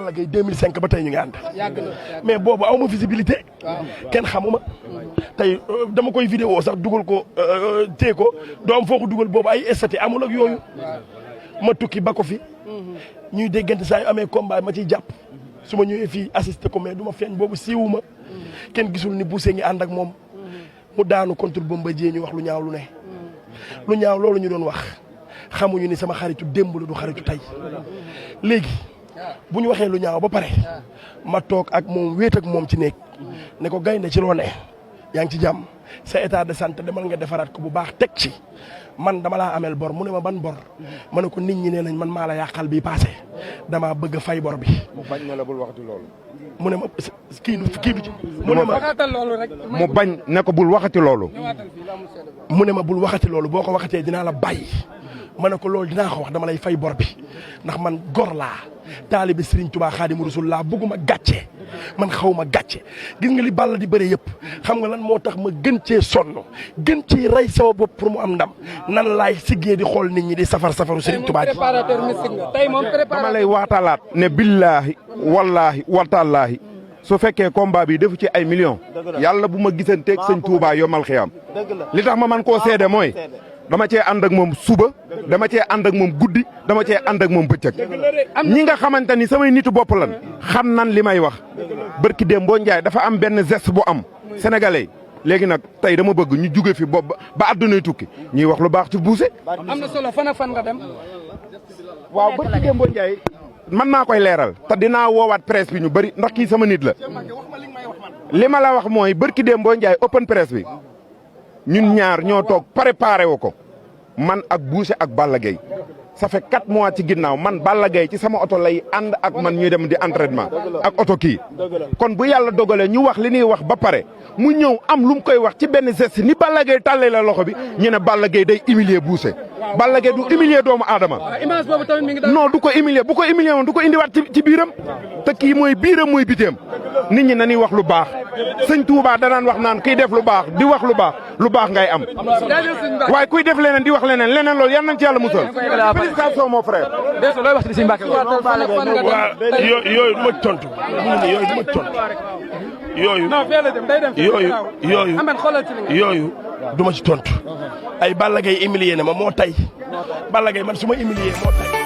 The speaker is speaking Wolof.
Balla Gaye 2005 ba tey ñu ngi ànd mais boobu aw ma visibilité kenn xamuma tey dama koy vidéo sax dugal ko téye ko doom foo ko dugal boobu ay estati amul ak yooyu ma tukki ba ko fi ñuy déggante saa yu amee combat ma ciy jàpp su ma ñëwee fii assisté ko mais du ma feeñ boobu siiwuma kenn gisul ni Boucher ngi ànd ak moom mu daanu contre Bombardier ñu wax lu ñaaw lu ne lu ñaaw loolu ñu doon wax xamuñu ni sama xaritu démb la du xaritu tey léegi bu ñu waxee lu ñaaw ba pare ma toog ak moom wéet ak moom ci néeg ne ko gaynde ci loo ne yaa ngi ci jàmm sa état de santé demal nga defaraat ko bu baax teg ci man dama laa ameel bor mu ne ma ban bor ma ne ko nit ñi nee nañ man maa la yàqal bi passé damaa bëgg a fay bor bi. mu bañ ne la bul waxati loolu. mu ne ma kii du ci. mu ne ma mu bañ ne ko bul waxati loolu. mu ne ma bul waxati loolu boo ko waxatee dinaa la bàyyi. ma ne ko loolu dinaa ko wax dama lay fay bor bi ndax man gor laa taalibe Serigne Touba Xaadimu Rasuul laa bëgguma gàcce man xaw ma gàcce gis nga li Balla di bëre yëpp xam nga lan moo tax ma gën cee sonn gën cee rey sama bopp pour mu am ndam nan laay siggee di xool nit ñi di safaru Serigne Touba ji. dama lay waatalaat ne billaahi wallaahi wataalaahi su fekkee combat bi defu ci ay millions yàlla bu ma gisanteeg sëñ Touba yomal xiyam li tax ma man koo seede mooy dama cee ànd ak moom suba dama cee ànd ak moom guddi dama cee ànd ak moom bëccëg ñi nga xamante ni samay nitu bopp lan xam nan li may wax barki démb boo njaay dafa am benn geste bu am sénégalais léegi nag tey dama bëgg ñu jóge fi bopp ba àddunay tukki ñuy wax lu baax ci Boucher. am na solo fan ak fan nga dem. waaw barki démb boo njaay man naa koy leeral te dinaa woowaat presse bi ñu bëri ndax kii sama nit la li ma la wax mooy barki démb boo njaay open presse bi ñun ñaar ñoo toog préparé wu ko man ak Boucher ak Balla Gaye ça fait 4 mois ci ginnaaw man Balla Gaye ci sama oto lay ànd ak man ñuy dem di entraînement ak oto kii kon bu yàlla dogalee ñu wax li ñuy wax ba pare mu ñëw am lu mu koy wax ci benn geste ni Balla Gaye tàllee la loxo bi ñu ne Balla Gaye day humilier Boucher Balla Gaye du humilier doomu aadama non du ko humilier bu ko humilier woon du ko indiwaat ci biiram te kii mooy biiram mooy biteem nit ñi nañuy wax lu baax sëñ Touba danaan wax naan kuy def lu baax di wax lu baax ngay am waaye kuy def leneen di wax leneen loolu yal nañ ci yàlla musal félicitations mon frère. yooyu du ma tontu yooyu du ma tontu yooyu du ma ci tontu ay Balla Gaye humilier na ma moo tay Balla Gaye man su ma humilier moo tay